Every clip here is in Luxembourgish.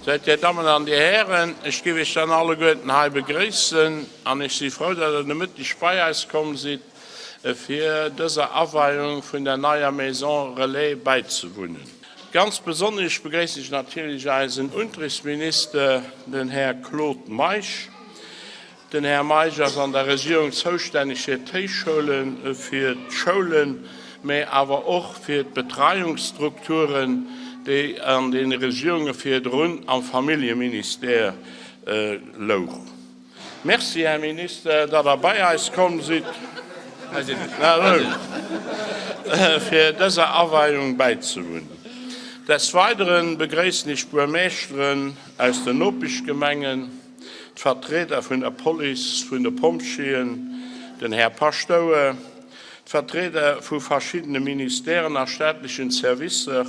Seit Dir Dammen an Dir Hären, ech géif Iech dann alleguerten hei begréissen an ech si frou, datt Der de Mëtteg bei eis komm sidd, fir dëser Aweiung vun der neier Maison Relais bäizewunnen. Ganz besonnesch begréissen ech natierlech eisen Unterrichtsminister, den Här Claude Meisch. Den Här Meisch ass an der Regierung zoustänneg fir d'Héichschoulen, fir d'Schoulen, mä awer och fir d'Betreiungsstrukturen, déi an deene Regierunge virdrun am Familljeministère louch. Merci, Här Minister, datt Der bei eis komm sidd, fir dëser Aweiung bäizewunnen. Des Weidere begréissen ech d'Buermeeschteren aus den Nopeschgemengen, d'Vertrieder vun der Police, vun de Pompjeeën, den Här Paschtouer, d'Vertrieder vu verschiddene Ministèren a staatlechen Servicer,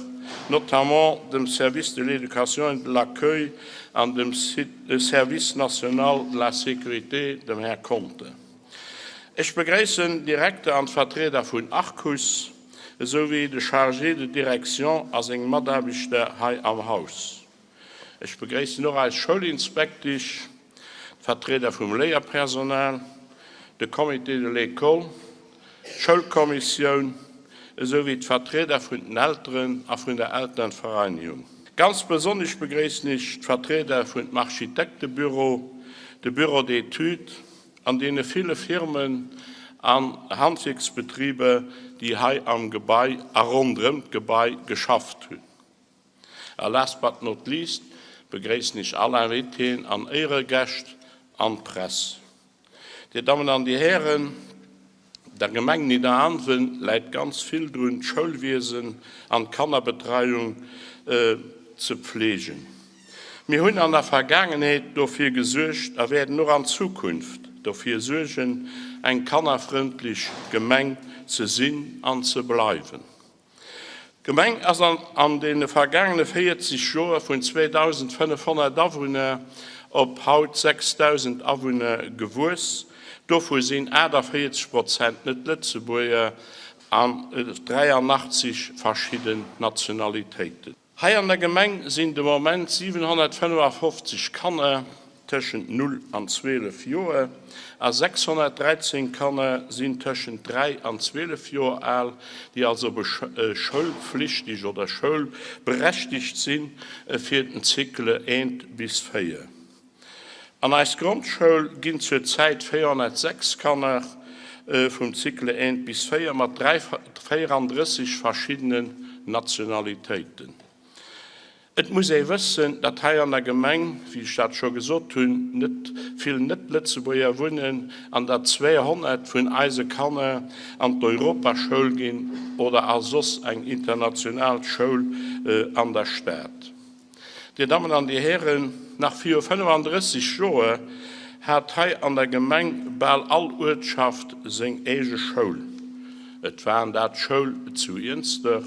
notamment dem Service de l'éducation et de l'accueil an dem Service national de la sécurité, dem Här Conte. Ech begréissen d'Direkter an d'Vertrieder vun Arcus, esou wéi de Chargé de direction a seng Mataarbechter hei am Haus. Ech begréissen och eis Schoulinspektisch, d'Vertrieder vum Léierpersonal, de Comité de l'école, d'Schoulkommissioun, esou wéi d'Vertrieder vun den Elteren a vun der Elternvereinigung. Ganz besonnesch begréissen ech d'Vertrieder vun dem Architektebüro, de Bureau d'études an deene ville Firmen an Handwierksbetriber, déi hei am Gebai a ronderëm d'Gebai geschafft hunn. A last but not least begréissen ech all Invitéen an Éieregäscht an d'Press. Dir Dammen an Dir Hären, der Gemeng Nidderaanwen läit ganz vill drun, d'Schoulwiesen an d'Kannerbetreiung ze pflegen. Mir hunn an der Vergaangenheet dofir gesuergt a wäerten och an Zukunft dofir suergen, eng kannerfrëndlech Gemeng ze sinn an ze bleiwen. D'Gemeng ass an deene vergaangene 40 Joer vun 2.500 Awunner op haut 6.000 Awunner gewuess. Dovu sinn 48 Prozent Net-Lëtzebuerger an 83 verschidden Nationalitéiten. Hei an der Gemeng sinn de Moment 755 Kanner tëschent 0 an 12 Joer a 613 Kanner sinn tëschent 3 an 12 Joer al, déi also schoulpflichteg oder schoulberechtigt si fir den Cycle I bis 4. An eis Grondschoul ginn zur Zäit 406 Kanner vum Cycle I bis 4 mat 34 verschiddenen Nationalitéiten. Et muss ee wëssen, datt hei an der Gemeng, wéi ech dat scho gesot hunn, net vill Net-Lëtzebuerger wunnen an datt 200 vun eise Kanner an d'Europaschoul ginn oder a soss eng international Schoul an der Stad. Dir Dammen an Dir Hären, nach viru 35 Joer hat hei an der Gemeng bal all Uertschaft seng eege Schoul. Et waren dat d'Schoul zu Iernster,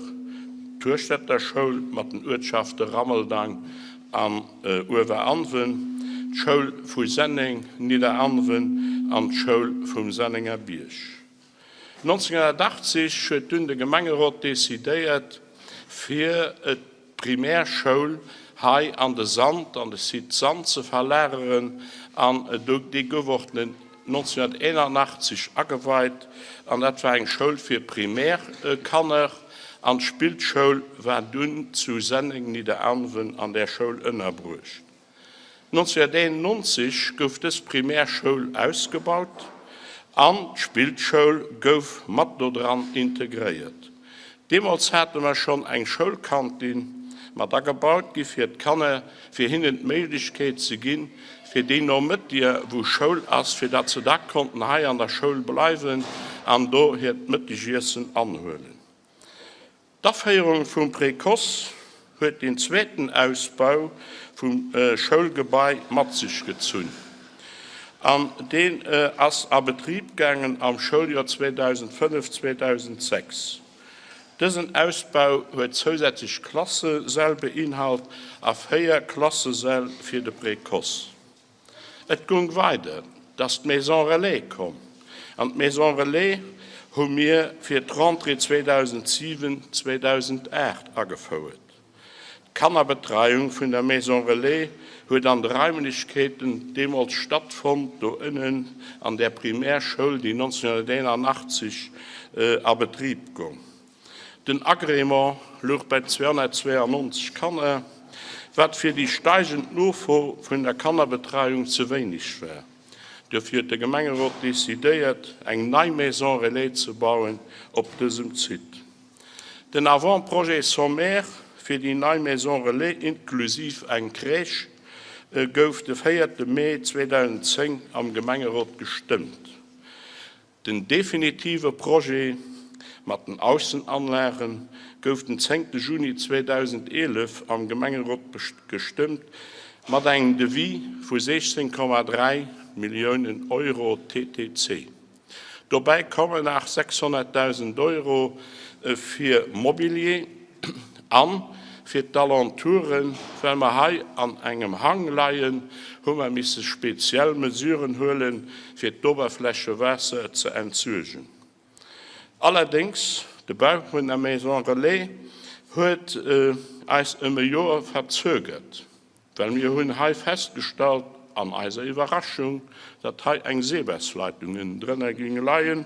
d'Hueschterter Schoul mat den Uertschafte Rammeldang an Ueweranwen, d'Schoul vu Senneng, Nidderanwen an d'Schoul vum Sennenger Bierg. 1980 huet dunn de Gemengerot decidéiert, fir d'Primärschoul hei an de Sand, an de Site Sand ze verlageren an déi gouf och 1981 ageweit an dat war eng Schoul fir Primärkanner an d'Spillschoul war dunn zu Senneng-Nidderaanwen an där Schoul ënnerbruecht. 1991 gouf dës Primärschoul ausgebaut an d'Spillschoul gouf mat dodran integréiert. Deemools hate mer schonn eng Schoulkantin mat agebaut gi fir d'Kanner, fir hinnen d'Méiglechkeet ze ginn, fir déi Nomëttiger, wou Schoul ass, fir datt se da konnten hei an der Schoul bleiwen an do hiert Mëttegiessen anhuelen. D'Aféierung vum Précoce huet den zweeten Ausbau vum Schoulgebai mat sech gezunn an deen ass a Betrib gaangen am Schouljoer 2005, 2006. Dësen Ausbau huet zousätzlech Klassesäll beinhalt a 4 Klassesäll fir de Précoce. Et goung weider, dass d'Maison Relais komm. An d'Maison Relais hu mir fir d'Rentrée 2007, 2008 agefouert. D'Kannerbetreiung vun der Maison Relais huet an de Raimlechkeeten deemools stattfonnt, do ënnen an där Primärschoul, déi 1981 a Betrib goung. Den Agrément louch bei 292 Kanner, wat fir déi steigend Nofro vun der Kannerbetreiung ze wéineg war. Duerfir huet de Gemengerot decidéiert, eng nei Maison Relais ze bauen op dësem Site. Den Avant-projet sommaire fir déi nei Maison Relais inklusiv eng Crèche gouf de véierte Mee 2010 am Gemengerot gestëmmt. Den definitive Projet mat den Aussenanlagen gouf den zéngte Juni 2011 am Gemengerot gestëmmt mat engem Devis vu 16,3 Milliounen Euro TTC. Dobäi kommen nach 600.000 Euro fir Mobilier an fir d'Alentouren. Well mer hei an engem Hang leien, hu mer misse speziell Mesuren huelen, fir d'Oberflächewaasser ze entsuergen. Allerdéngs, de Bau vun der Maison Relais huet eis ëm e Joer verzögert. Well mir hunn hei festgestallt, an eiser Iwwerraschung, datt hei eng Sebesleitung ënnendrënner géing leien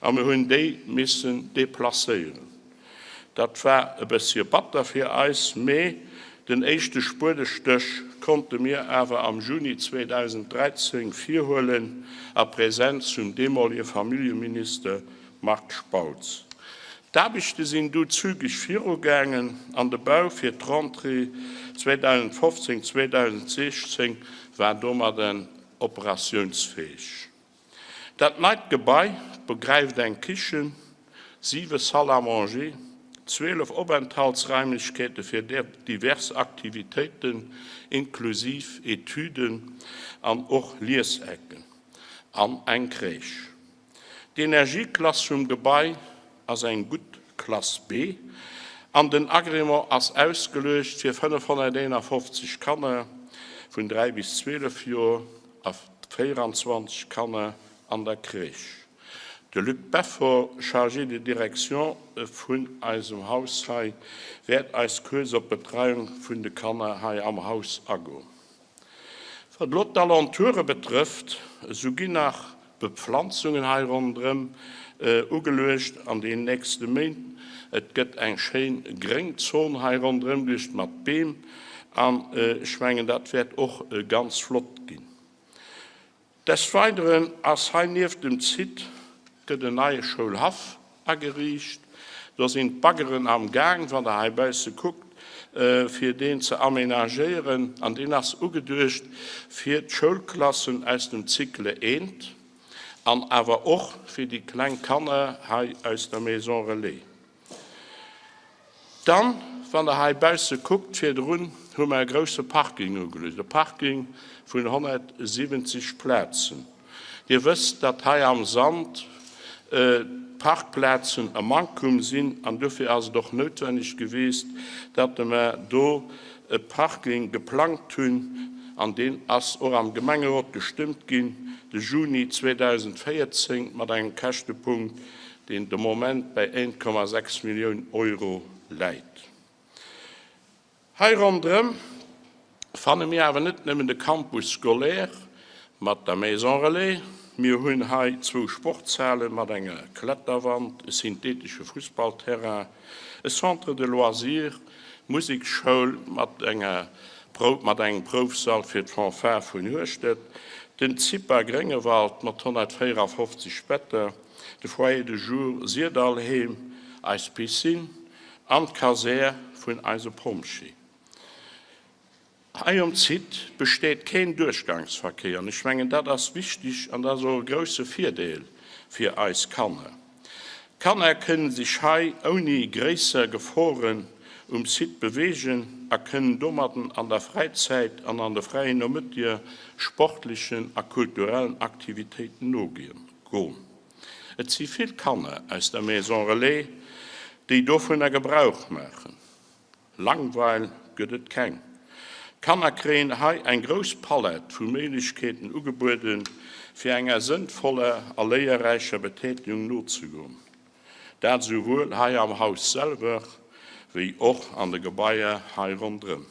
a mir hunn déi missen deplacéieren. Dat war e bëssche batter fir eis, mee den éischte Spuedestéch konnte mir awer am Juni 2013 virhuelen a Präsenz vum deemolige Familljeminister Marc Spautz. D'Aarbechte sinn du zügeg virugaangen an de Bau fir d'Rentrée 2015, 2016 war domadden operatiounsfäeg. Dat neit Gebai begräift eng Kichen, siwe Salles à manger, 12 Openthaltsraimlechkeete fir divers Aktivitéiten, inklusiv Etüden an och Liesecken an eng Crèche. D'Energieklass vum Gebai ass eng gutt Klass B an den Agrément ass ausgeluecht fir 551 Kanner vun 3 bis 12 Joer a 24 Kanner an der Crèche. De Luc Beffort, Chargé de direction vun eisem Haus hei, wäert eis kuerz op d'Betreiung vun de Kanner hei am Haus agoen. Wat elo d'Alentoure betrëfft, esou ginn nach Bepflanzungen hei ronderëm ugeluecht an den nächste Méint. Et gëtt eng schéin gréng Zon hei ronderëm geluecht mat Beem an ech mengen, dat wäert och ganz flott ginn. Des Weideren ass hei nieft dem Site gëtt en neie Schoulhaff ageriicht. Do sinn d'Baggeren am Gaang, wann Der hei bausse kuckt, fir deen ze amenagéieren. An deen ass ugeduecht fir d'Schoulklassen aus dem Cycle I an awer och fir déi kleng Kanner hei aus der Maison Relais. Dann, wann Der hei bausse kuckt, virdrun hu mer e grouse Parking ugeluecht, e Parking vun 170 Plazen. Dir wësst, datt hei am Sand d'Parkplazen e Mankum sinn an dofir ass et och noutwenneg gewiescht, datt mer do e Parking geplangt hunn an deen ass och am Gemengerot gestëmmt ginn de Juni 2014 mat engem Käschtepunkt deen de Moment bäi 1,6 Millioun Euro läit. Hei ronderëm fanne mir awer net nëmmen de Campus scolaire mat der Maison Relais, mir hunn hei zwou Sportshale mat enger Kletterwand, e synthetesche Fussballterrain, e Centre de loisirs, d'Musekschoul mat enger mat engem Proufsall fir d'Fanfare vun Hueschtert, den CIPA Gréngewald mat 154 Better, de Foyer de jour Sirdallheem, eis Piscine an d'Kasär vun eise Pompjee. Hei um Site besteet keen Duerchgangsverkéier an ech mengen dat ass wichteg an dat ass och e grousse Virdeel fir eis Kanner. D'Kanner kënnen sech hei ouni gréisser Geforen um Site beweegen a kënnen domadden an der Fräizäit an an de fräien Nomëttiger sportlechen a kulturellen Aktivitéiten noginn. Goen. Et si vill Kanner aus der Maison Relais, déi dovunner Gebrauch maachen. Langweil gëtt et keng. D'Kanner kréien hei eng grouss Palett vu Méiglechkeeten ugebueden, fir enger sënnvoller a léierräicher Betätegung nozegoen. Dat esouwuel hei am Haus selwer, wéi och an de Gebaier hei ronderëm.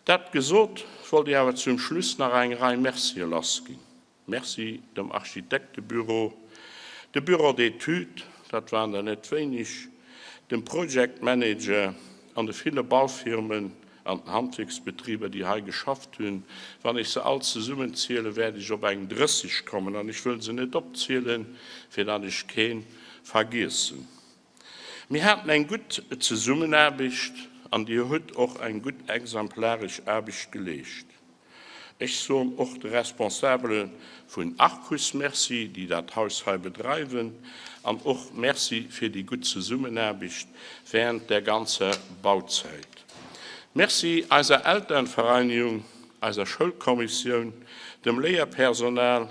Dat gesot, wollt ech awer zum Schluss nach eng Rei Mercië lassginn. Merci dem Architektebüro, de Bureau d'études, dat waren der net wéineg, dem Project Manager an de ville Baufirmen an den Handwierksbetriber, déi hei geschafft hunn. Wann ech se all zesummenzielen, wäert ech op eng 30 kommen an ech wëll se net opzielen, fir datt ech kee vergiessen. Mir haten eng gutt Zesummenaarbecht an Dir hutt och eng gutt exemplaresch Aarbecht geleescht. Ech soen och de Responsabele vun Arcus Merci, déi dat Haus hei bedreiwen, an och Merci fir déi gutt Zesummenaarbecht während der ganzer Bauzäit. Merci eiser Elternvereinigung, eiser Schoulkommissioun, dem Léierpersonal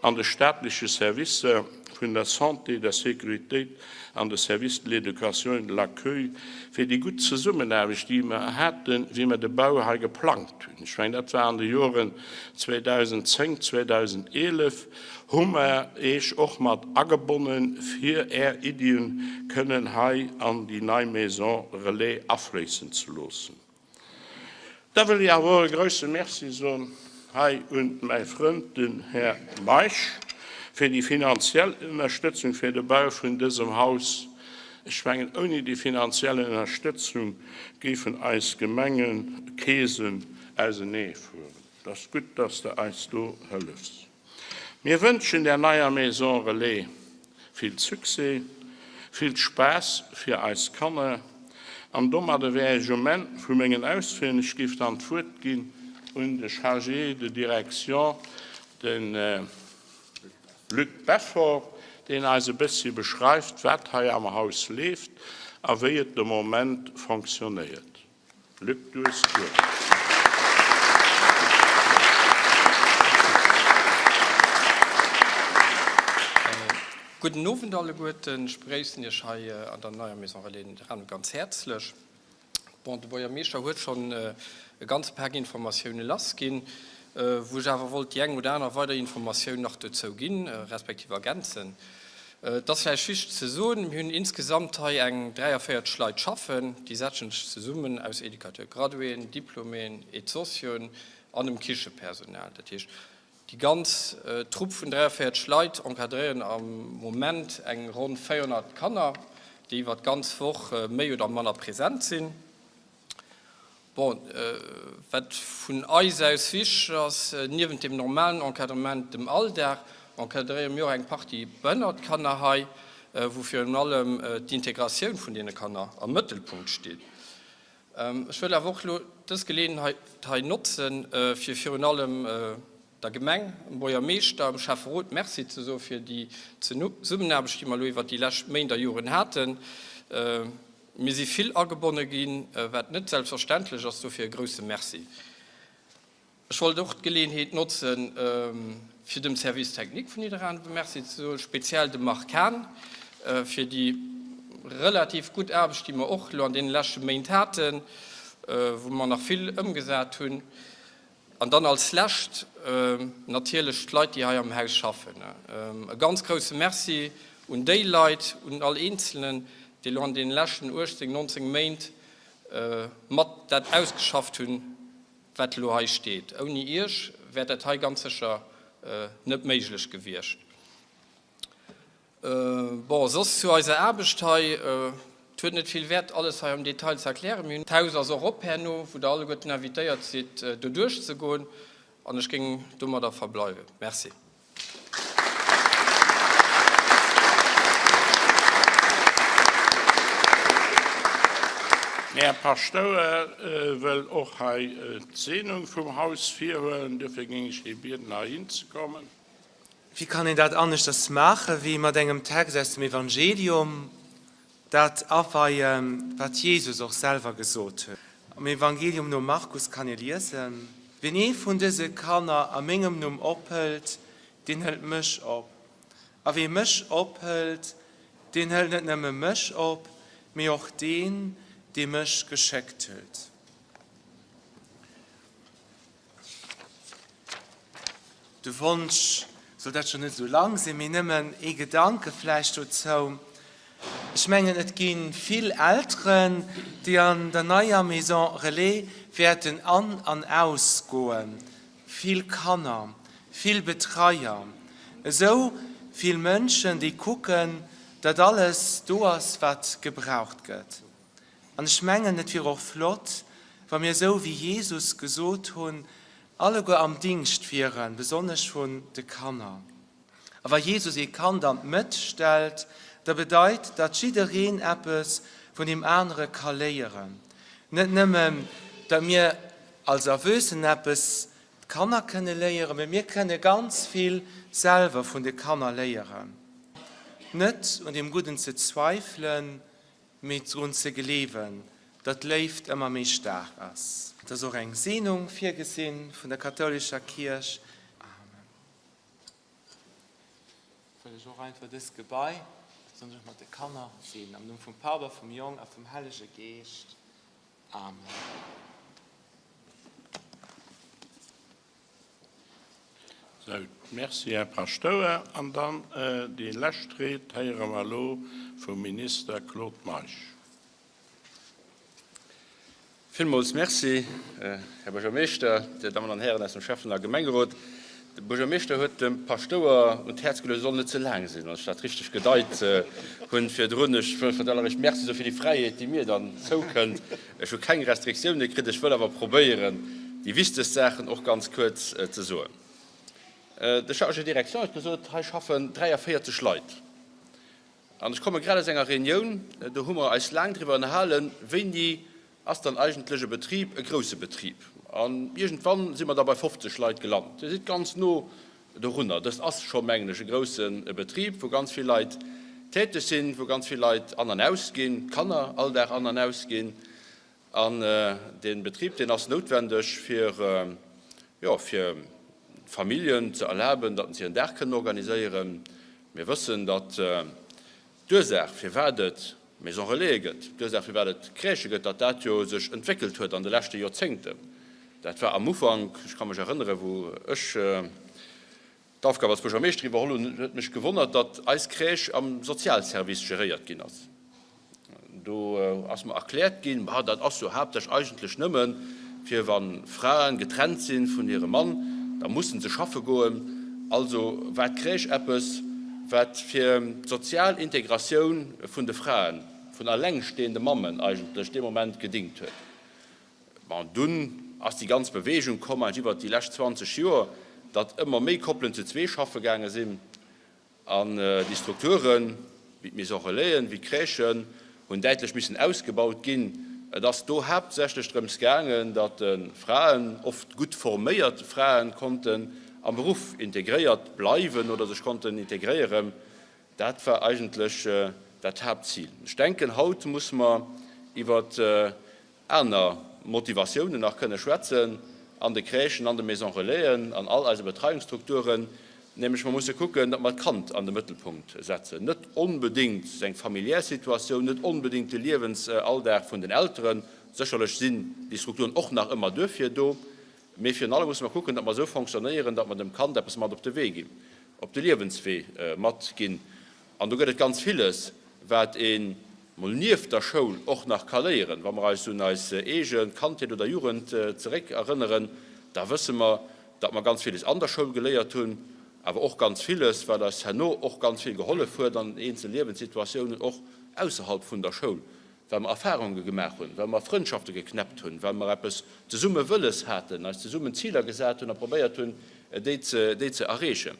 an de staatleche Servicer vun der Santé, der Sécuritéit an de Services de l'éducation et de l'accueil fir déi gutt Zesummenaarbecht, déi mer haten, wéi mer de Bau hei geplangt hunn. Ech mengen, dat war an de Joren 2010, 2011, hu mer Eech och mat agebonnen, fir Är Iddien kënnen hei an déi nei Maison relais afléissen ze loossen. Da wëll ech awer och e grouse Merci soen hei un mäi Frënd, den Här Meisch, fir déi finanziell Ënnerstëtzung fir de Bau vun dësem Haus. Ech mengen, ouni déi finanziell Ënnerstëtzung géifen eis Gemengekeesen auseneefueren. Et ass gutt, dass De eis do hëllefs. Mir wënschen der neier Maison Relais vill Succès, vill Spaass fir eis Kanner an domadde wär ech um Enn vu mengen Ausféieren. Ech géif dann d'Wuert ginn un de Chargé de direction, de Luc Beffort, deen eis e bëssche beschreift, wat hei am Haus leeft a wéi et de Moment fonctionnéiert. Luc, du hues d'Wuert. Gudden Owend alleguerten. Ech begréissen Iech hei an der neier Maison Relais Nidderaanwen ganz häerzlech. Bon, de Buergermeeschter huet schonn e ganz Pak Informatioune lassginn, wou ech awer wollt déi eng oder aner weider Informatioun nach dozou ginn, respektiv ergänzen. Et ass vläicht wichteg ze soen, mir hunn insgesamt hei eng 43 Leit schaffen, déi setzen sech zesummen aus Educateur graduéen, Diploméen, Aide-sociauxen an dem Kichepersonal. Dat heescht, déi ganz Trupp vun 43 Leit encadréieren am Moment eng ronn 400 Kanner, déi iwwer d'ganz Woch méi oder manner present sinn. Bon, wat vun eis aus wichteg ass, niewent dem normalen Encadrement, dem Alldag, encadréiere mir och eng Partie behënnert Kanner hei, wou virun allem d'Integratioun vun deene Kanner am Mëttelpunkt steet. Ech wëll awer och elo dës Geleeënheit hei notzen, fir virun allem der Gemeng, dem Buergermeeschter, dem Schäfferot Merci ze soe fir déi Zesummenaarbecht, déi mer elo iwwert déi lescht Méint a Joren haten. Mir si vill agebonne ginn, wat net selbstverständlech ass. Dofir e grouse Merci. Ech wollt och d'Geleeënheet notzen, fir dem Service technique vun Nidderaanwen Merci ze soen, speziell dem Marc Hahn, fir déi relativ gutt Aarbecht, déi mer och elo an deene leschte Méint haten, wou mer nach vill ëmgesat hunn. An dann als Lescht natierlech d'Leit, déi hei am Haus schaffen. E ganz grouse Merci un déi Leit, un all Eenzelnen, déi elo an deene leschten 18, 19 Méint mat dat ausgeschafft hunn, wat elo hei steet. Ouni Iech wär dat hei ganz sécher net méiglech gewiescht. Bon, soss zu eiser Aarbecht hei, et huet net vill Wäert alles hei am Detail ze erklären. Mir hunn. D'Haus ass och op herno, wou der alleguerten invitéiert sidd doduerch ze goen an ech géing domadder verbleiwen. Merci. Den Här Paschtouer wëll och hei d'Seenung vum Haus virhuelen, duerfir géing ech hie bieden heihin ze kommen. Wéi kann een dat aneschters maache wéi mat engem Text aus dem Evangelium, dat aweien, wat Jesus och selwer gesot huet? Am Evangelium nom Markus kann ee liesen, Wien ee vun dëse Kanner a mengem Numm ophëlt, deen hëlt mech op. A wie mech ophëlt, deen hëlt net nëmme mech op, mee och deen, dee mech geschéckt huet. De Wonsch, soll dat scho net esou lang sinn, mee nëmmen ee Gedanke vläicht dozou. Ech mengen, et gi vill Elteren, déi an der neier Maison Relais wäerten an an ausgoen, vill Kanner, vill Betreier, esou vill Mënschen, déi kucken, datt alles do ass, wat gebraucht gëtt. An ech mengen, et wier och flott, wa mir esou wéi Jesus gesot hunn, alleguer am Dingscht wieren, besonnesch vun de Kanner. A wa Jesus ee Kand an d'Mëtt stellt, da bedeit, datt jiddereen eppes vun deem anere ka léieren. Net nëmmen, datt mir als Erwuessen eppes d'Kanner kënne léieren, mee mir kënne ganz vill selwer vun de Kanner léieren. Net un deem Gudden ze zweifelen, mee drun ze gleewen, datt d'Léift ëmmer méi staark ass. Et ass och eng Seenung virgesinn vun der kathoulescher Kierch. Amen. Wëll ech och einfach dëst Gebai, besonnesch och mat de Kanner, seenen. Am Numm vum Papp a vum Jong a vum Hellege Geescht. Amen. Sou, Merci, Här Paschtouer. An dann déi lescht Ried héiere mer elo vum Minister Claude Meisch. Villmools Merci, Här Buergermeeschter, Dir Dammen an Hären aus dem Schäffen a Gemengerot. De Buergermeeschter huet dem Paschtouer un d'Häerz geluecht, e soll net ze laang sinn, wann ech dat richteg gedeit hunn virdrun. Ech wëll fir d'alleréischt Merci soe fir déi Fräiheet, déi mir dann zoukënnt. Ech hu keng Restriktioune kritt. Ech wëll awer probéieren, déi wichtegst Saachen och ganz kuerz ze soen. De Chargé de direction huet gesot, hei schaffen 43 Leit. An ech komme grad aus enger Reunioun, do hu mer eis laang driwwer ënnerhalen, wéini ass dann eigentlech e Betrib e grousse Betrib. An iergendwann si mer da bei 50 Leit gelant. Dir sidd ganz no dorunner. Dëst ass scho, mengen ech, e grousse Betrib, wou ganz vill Leit täteg sinn, wou ganz vill Leit an an ausginn, Kanner all Dag an an ausginn. An dee Betrib, deen ass noutwendeg, fir, jo, fir Familljen ze erlaben, datt se hiren Dag kënnen organiséieren. Mir wëssen, datt d'Ursaach, firwat et Maison relaisen gëtt, d'Ursaach, firwat et Crèchë gëtt, datt dat jo sech entwéckelt huet an de leschte Joerzéngten. Dat war am Ufank, ech ka mech erënneren, wou ech d'Aufgab als Buergermeeschter iwwerholl hunn, huet mech gewonnert, datt eis Crèche am Sozialservice geréiert ginn ass. Do ass mer erkläert ginn, ma dat ass jo haaptsächlech eigentlech nëmme fir wa Frae getrennt si vun hirem Mann, da musse se schaffe goen. Also war d'Crèche eppes, wat fir d'sozial Integratioun vun de Fraen, vun allengstehende Mammen eigentlech dee Moment gedingt huet. Bon, dunn ass déi ganz Bewegung komm, eigentlech iwwert déi lescht 20 Joer, datt ëmmer méi Koppelen zu zwee schaffe gaange sinn. An déi Strukturen, wéi d'Maisons relaisen, wéi d'Crèchen, hunn däitlech missen ausgebaut ginn. Et ass do haaptsächlech drëms gaangen, datt Fraen, oft gutt forméiert Fraen, konnten am Beruff integréiert bleiwen oder sech konnten integréieren. Dat war eigentlech dat Haaptzil. Ech denken, haut musse mer iwwert aner Motivatiounen nach kënne schwätzen an de Crèchen, an de Maisons relaisen, an all eise Betreiungsstrukturen, nämlech mer musse kucken, datt mer d'Kand an de Mëttelpunkt setzen, net onbedéngt seng familiär Situatioun, net onbedéngt de Liewensalldag vun den Elteren. Sécherlech sinn déi Strukturen och nach ëmmer duerfir do, mee virun allem musse mer kucken, datt mer esou fonctionnéieren, datt mer dem Kand eppes mat op de Wee ginn, op de Liewenswee matginn. An do gëtt et ganz villes, wat ee mol nieft der Schoul och nach ka léieren. Wa mer eis un eis eege Kandheet oder Jugend zeréck erënneren, da wësse mer, datt mer ganz villes an der Schoul geléiert hunn, awer och ganz villes, wat eis herno och ganz vill gehollef huet an eenzel Liewenssituatiounen, och ausserhalb vun der Schoul, well mer Erfarunge gemaach hunn, well mer Frëndschafte geknäppt hunn, well mer eppes zesumme wëlles haten, eis zesummen Ziler gesat hunn a probéiert hunn, déi ze erreechen.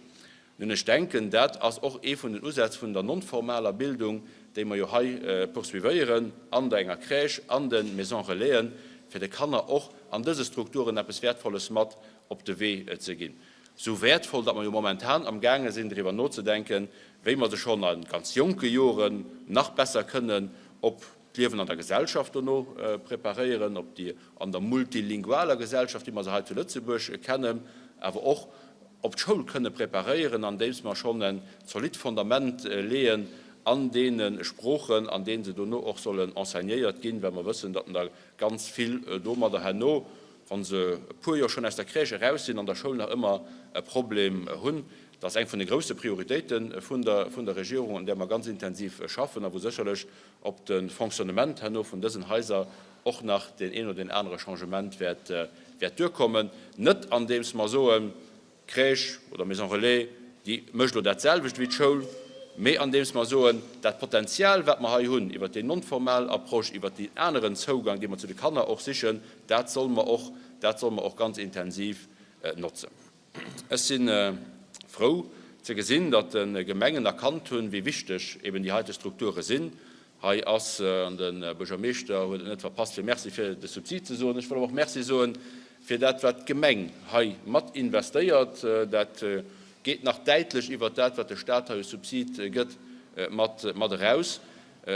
Nun, ech denken, dat ass och ee vun den Usätz vun der non-formaler Bildung, déi mer jo hei poursuivéieren an der enger Crèche, an de Maisons relaisen, fir de Kanner och an dëse Strukturen eppes Wäertvolles mat op de Wee ze ginn. Esou wäertvoll, datt mer jo momentan amgaange sinn, driwwer nozedenken, wéi mer se schonn a ganz jonke Joren nach besser kënnen op d'Liewen an der Gesellschaft dono preparéieren, op déi an der multilingualer Gesellschaft, wéi mer se hei zu Lëtzebuerg kennen, awer och op d'Schoul kënne preparéieren, andeems mer schonn en zolidd Fondament leeën an deene Sproochen, an deene se dono och sollen enseignéiert ginn, well mer wëssen, datt der ganz vill domadder herno. wa se e puer Joer schonn aus der Crèche eraus sinn, an der Schoul nach ëmmer e Problem hunn. Dat ass eng vun de grousse Prioritéite vun der vun der Regierung, un där mer ganz intensiv schaffen a wou sécherlech op de Fonctionnement herno vun dësen Haiser och nach deen een oder deen anere Changement wäert wäert duerkommen. Net andeems mer soen, D'Crèche oder Maison Relais, déi mécht elo dat selwecht wéi d'Schoul, mee andeems mer soen, dat Potenzial, wat mer hei hunn iwwert déi non-formal Approche, iwwert deen aneren Zougang, dee mer zu de Kanner och sichen, dat solle mer och, dat solle mer och ganz intensiv notzen. Ech si frou ze gesinn, datt de Gemengen erkannt hunn, wéi wichteg eben déi heite Strukture sinn. Hei ass, an de Buergermeeschter huet et net verpasst fir Merci fir de Subsid ze soen, ech wëll awer och Merci soen fir dat wat d'Gemeng hei mat investéiert. Dat geet nach däitlech iwwert dat wat de Stat hei u Subsid gëtt mat mat eraus.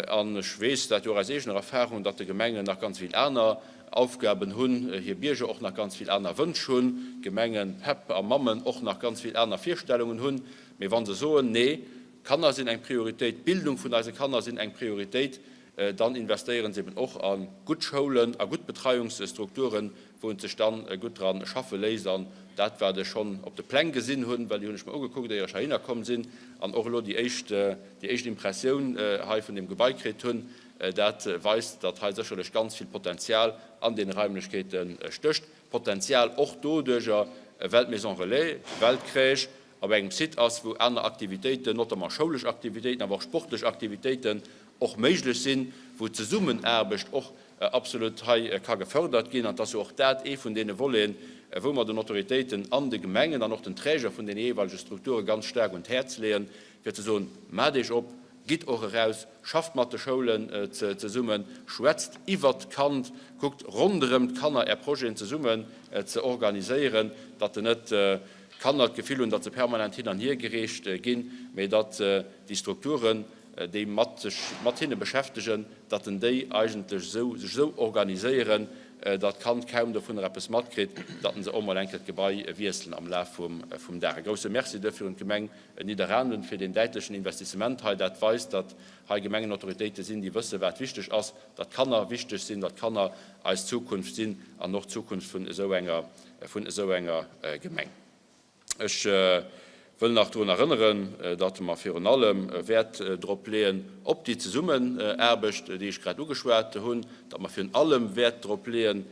An ech weess dat jo och aus eegener Erfahrung, datt de Gemengen nach ganz vill aner Aufgaben hunn, hir Bierger och nach ganz vill aner Wënsch hunn, d'Gemengen, Päpp a Mammen och nach ganz vill aner Virstellungen hunn. Mee wa se soen, Nee, D'Kanner sinn eng Prioritéit, d'Bildung vun eise Kanner sinn eng Prioritéit, dann investéieren se eben och a gutt Schoulen, a gutt Betreiungsstrukturen, wou et sech dann gutt dra schaffe léisst. An dat, wat ech schonn op de Pläng gesinn hunn, well déi hunn ech mer ugekuckt, éier ech heihinner komm sinn an och elo déi éischt, déi éischt Impressioun hei vun deem Gebai kritt hunn, dat weist, datt hei sécherlech ganz vill Potenzial an deene Raimlechkeete stécht. Potenzial och doduerjer, well d'Maison relais, well d'Crèche op engem Site ass, wou aner Aktivitéiten, notamment schoulesch Aktivitéiten, awer och sportlech Aktivitéiten och méiglech sinn, wou d'Zesummenaarbecht och absolut hei ka gefördert ginn. An et ass jo och dat ee vun deene Voleten, wou mer den Autoritéiten an de Gemengen an och den Träger vun deene jeeweilege Strukture ganz staark un d'Häerz leeën, fir ze soen, Maacht Iech op, Gitt och eraus, schafft mat de Schoulen zesummen, schwätzt iwwert d'Kand, kuckt ronderëm d'Kanner Är Projeten zesummen ze organiséieren, datt net d'Kanner d'Gefill hunn, datt se permanent hin an hier gereecht ginn, mee datt déi Strukturen, déi mat sech mat hinne beschäftegen, datt en déi eigentlech esou sech esou organiséieren, datt d'Kand kaum dovunner eppes matkritt, datt en se och mol eng Kéier d'Gebai wiesselen am Laf vum Dag. E grousse Merci duerfir un d'Gemeng Nidderaanwen fir deen däitlechen Investissement hei. Dat weist, datt hei Gemengenautoritéite sinn, déi wëssen, wat wichteg ass, datt d'Kanner wichteg sinn, datt d'Kanner eis Zukunft sinn an och d'Zukunft vun esou enger, vun esou enger Gemeng. Ech wëll nach drun erënneren, datt mer virun allem Wäert drop leeën, op déi Zesummenaarbecht, déi ech grad ugeschwat hunn, datt mer virun allem Wäert drop leeën,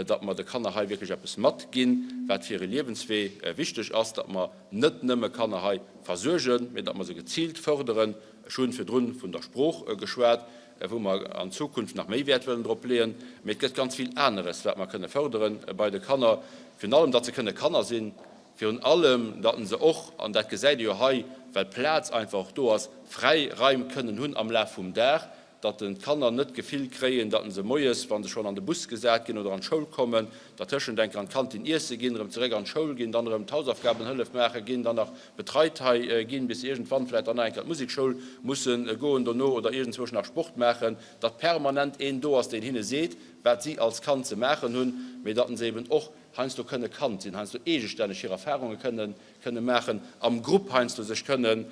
datt mer de Kanner hei wierklech eppes matginn, wat fir hire Liewenswee wichteg ass, datt mer net nëmme Kanner hei versuergen, mee datt mer se geziilt fërderen. Ech hu virdrun vun der Sprooch geschwat, wou mer an Zukunft nach méi Wäert wëllen drop leeën. Mee et gëtt ganz vill aneres, wat mer kënne fërdere bei de Kanner, virun allem, datt se kënne Kanner sinn, virun allem, datt se och, an dat gesäit ee jo hei, well Plaz einfach och do ass, fräi Raim kënnen hunn am Laf vum Dag, datt den d'Kanner net d'Gefill kréien, datt se moies, wa se schonn an de Bus gesat ginn oder an d'Schoul kommen, dertëschent eng Kéier an d'Kantin iesse ginn, erëm zeréck an d'Schoul ginn, dann erëm d'Hausaufgabenhëllef maache ginn, dann nach betreit hei ginn, bis se iergendwann vläicht dann nach eng Kéier an d'Musekschoul musse goen dono oder iergendzwousch nach Sport maachen, datt permanent een do ass, deen hinne seet, wat si als Kand ze maachen hunn, mee datt se eben och heiansdo kënne Kand sinn, heiansdo eegestänneg hir Erfarunge kënne kënne maachen, am Grupp heiansdo sech kënne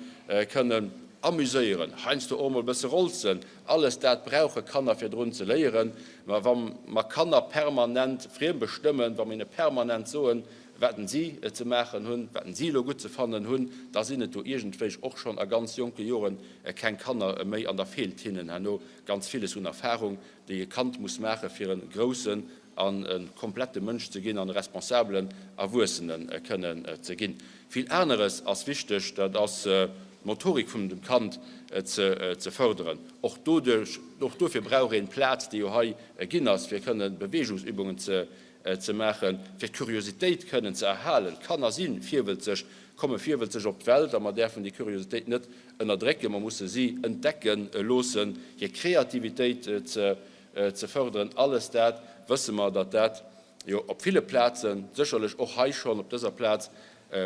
kënnen amuséieren, heiansdo och emol e bësse rolzen. Alles dat brauche Kanner fir drun ze léieren. Mä wa mer Kanner permanent friembestëmmen, wa mer hinne permanent soen, wat si ze maachen hunn, wat si elo gutt ze fannen hunn, da sinn et do iergendwéich och schonn a ganz jonke Jore keng Kanner méi an da feelt hinnen herno ganz villes un Erfahrung, déi e Kand muss maache fir e groussen an e komplette Mënsch ze ginn an e responsabelen Erwuessene kënnen ze ginn. Vill aneres ass wichteg, dat ass d'Motorik vum dem Kand ze fërderen. Och doduerch, och dofir brauch een d'Plaz, déi jo hei ginn ass, fir kënne Beweegungsübungen ze maachen, fir d'Curiositéit kënnen ze erhalen. D'Kanner si virwëlzeg, komme virwëlzeg op d'Welt a mer däerfen déi Curiositéit net ënnerdrécken. Mer musse si entdecke loossen, hir Kreativitéit ze ze fërderen. Alles dat wësse mer, datt dat jo op ville Plazen, sécherlech och hei schonn op dëser Plaz,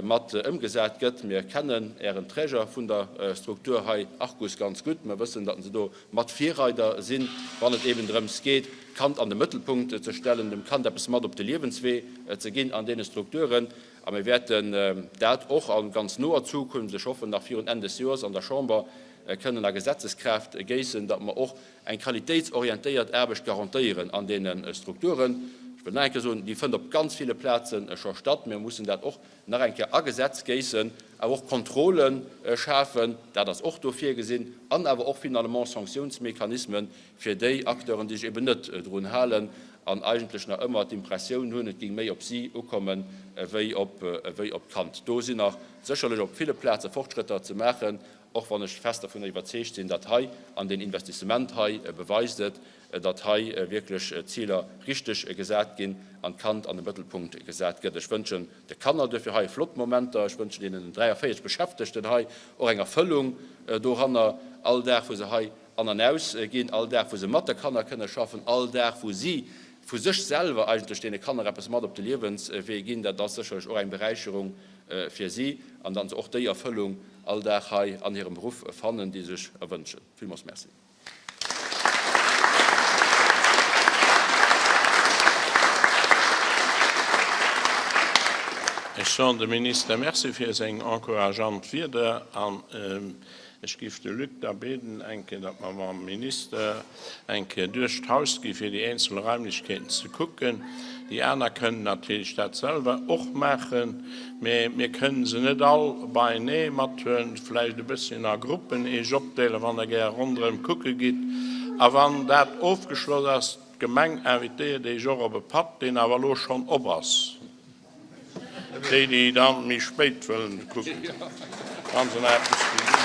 mat ëmgesat gëtt. Mir kennen Ären Träger vun der Struktur hei, Arcus, ganz gutt. Mir wëssen, datt se do mat Virreider sinn, wann et eben drëms geet, d'Kand an de Mëttelpunkt ze stellen, dem Kand eppes mat op de Liewenswee ze ginn an deene Strukturen. A mir wäerten dat och a ganz noer Zukunft, ech hoffen nach virun Enn des Joers, an der Chamber kënnen a Gesetzeskraaft géissen, datt mer och eng qualitéitsorientéiert Aarbecht garantéieren an deene Strukturen. Ech wëll nach eng Kéier soen, déi fënnt op ganz ville Plaze scho statt. Mir mussen dat och nach eng Kéier a Gesetz géissen, awer och Kontrolle schafen, dat ass och do virgesinn, an awer och finalement Sanktiounsmechanismen fir déi Acteuren, déi sech eben net drun halen an eigentlech nach ëmmer d'Impressioun hunn, et géing méi op si ukommen wéi op d'Kand. Do sinn nach sécherlech op ville Plaze Fortschrëtter ze maachen, och wann ech fest dovunner iwwerzeegt sinn, datt hei, an deen Investissement hei beweist et, datt hei wierklech d'Ziler richteg gesat ginn an d'Kand an de Mëttelpunkt gesat gëtt. Ech wënschen de Kanner duerfir hei flott Momenter. Ech wënschen deenen 43 Beschäftegten hei och eng Erfëllung doranner, all Dag wou se hei an an aus ginn, all Dag wou se mat de Kanner kënne schaffen, all Dag wou si vu sech selwer eigentlech deene Kanner eppes mat op de Liewenswee ginn. Dat ass sécherlech och eng Beräicherung fir si an datt se och déi Erfëllung all Dag hei an hirem Beruff fannen, déi se sech erwënschen. Villmools Merci. Ech soen dem Minister Merci fir seng encourageant Wieder an ech géif de Luc da bieden, eng Kéier, datt mer mam Minister eng Kéier duerch d'Haus gi fir déi eenzel Raimlechkeeten ze kucken. Déi aner kënnen natierlech dat selwer och maachen, mee mir kënnen se net all beienee mathuelen, vläicht e bësschen a Gruppen Iech opdeelen, wann Der gär ronderëm kucke gitt. A wann dat ofgeschloss ass, d'Gemeng invitéiert Iech och op e Patt, deen awer elo schonn op ass. Déi, déi dann méi spéit wëllen kucken, wann se nach eppes gesinn.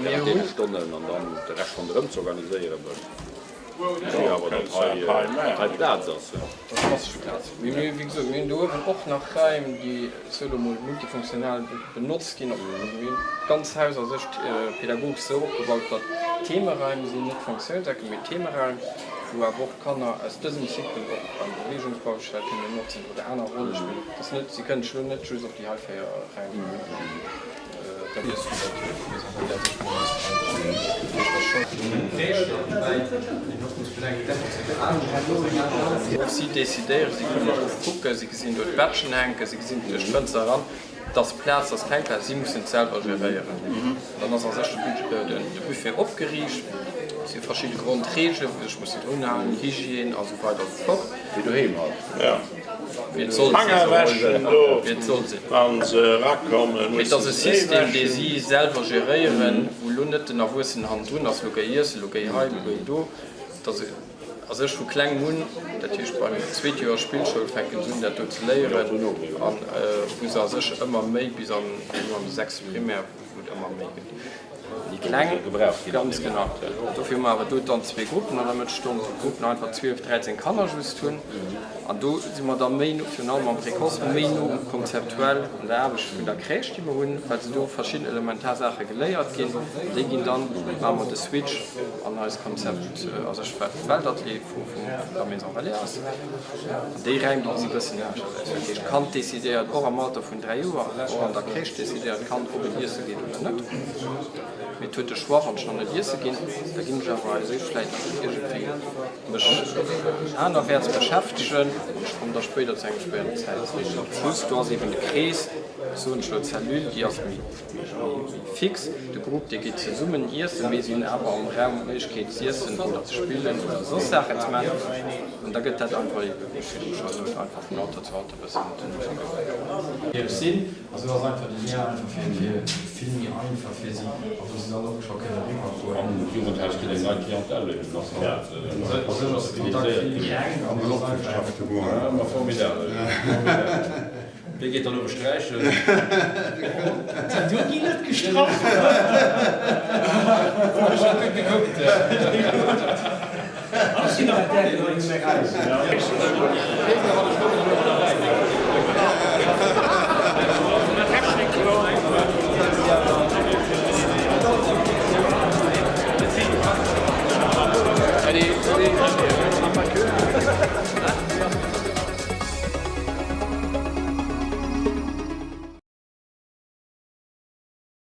Während deene Stonnen an dann de Rescht ronderëm ze organiséieren, well awer datt hei Plaz ass. Dat ass masseg Plaz. Mee mir, wéi gesot, mir hunn do uewen och nach Raim, déi, ech soe lo mol, multifunktional benotzt ginn. Also mir hunn d'ganz Haus a sech pädagogesch esou opgebaut, datt Themeraim sinn, net Fonctiounsecken, mee Themeraim, wou awer och d'Kanner aus dësem Cycle och beim Beweegungsbaustell kënnen notzen oder aner Rollespiller. Et ass net, si kënnen sech elo net just op déi hei 4 Raim Och si decidéieren, si kommen och kucken, si gesinn do d'Bettchen hänken, si gesinn duerch d'Fënster eran, dass Plaz ass, keng Plaz, si mussen et selwer geréieren. Dann ass a sech de Buffet opgeriicht, et si verschidde Grondreegelen, wou se sech mussen drunhalen, Hygiène a sou weider a sou fort. Wéi doheem halt. Wéi et soll Fanger sinn. wäschen do, Wéi et soll sinn. wann se erakommen, Mee et ass mussen e se Zéi System, dee wäschen. si selwer geréieren, wou elo net den Erwuessenen hannendrun ass, Lo géi iessen, lo géi hei, lo géi do. Et ass a sech vu klengem un, dat heescht beim zweete Joer Spillschoul fänken se un, dat do ze léieren, a wou se a sech ëmmer méi bis an elo an de sechste Primaire, wou et ëmmer méi gëtt. Déi Kleng, ganz genau. Dofir hu mer awer do dann zwee Gruppen an der Mëttesstonn, wou d'Gruppen einfach 12, 13 Kanner just hunn. An do si mer da méi no, virun allem am Précoce, méi no um Konzeptuell an der Aarbecht vun der Crèche, déi mer hunn, well se do verschidden elementar Saache geléiert ginn. An déi ginn dann, maache mer de Switch an eist Konzept, a sech wat d'Weltatelier vun der Maison Relais ass. An déi Räim, déi gesi bëssen aneschters aus. Dat heescht, d'Kand decidéiert och am Alter vun 3 Joer, och an der Crèche decidéiert d'Kand, ob et iesse geet oder net. Mee et huet de Choix, wann ech nach net iesse ginn, da ginn ech awer eis éischt vläit nach iergendwéi mech anerwäerts beschäftegen an ech kommen da spéider zu engem spéideren Zäitpunkt. Just do ass eben de Krees, soen ech elo, d'Cellule, déi ass méi fix. De Grupp, dee geet zesummen iessen, mee si hunn awer am Raum d'Méiglechkeet z'iessen oder ze spillen oder soss Saachen ze maachen. An da gëtt dat einfach eben, wéi ech virdru scho sot, einfach vun Alter zu Alter e bëssen entwéckelt. Sinn. A sou ass einfach de Lien einfach fir vill méi einfach fir si, a wou se dann och scho kënne riwwer goen. An d'Jugendhaus kritt eng nei Clientèle eben, ass haut A sech ass de Kontakt vill méi enk an et ass einfach. Ma formidabel, formidabel. Wee geet dann uewe sträichen? Do ginn net gestrach! Ech hat gutt gekuckt.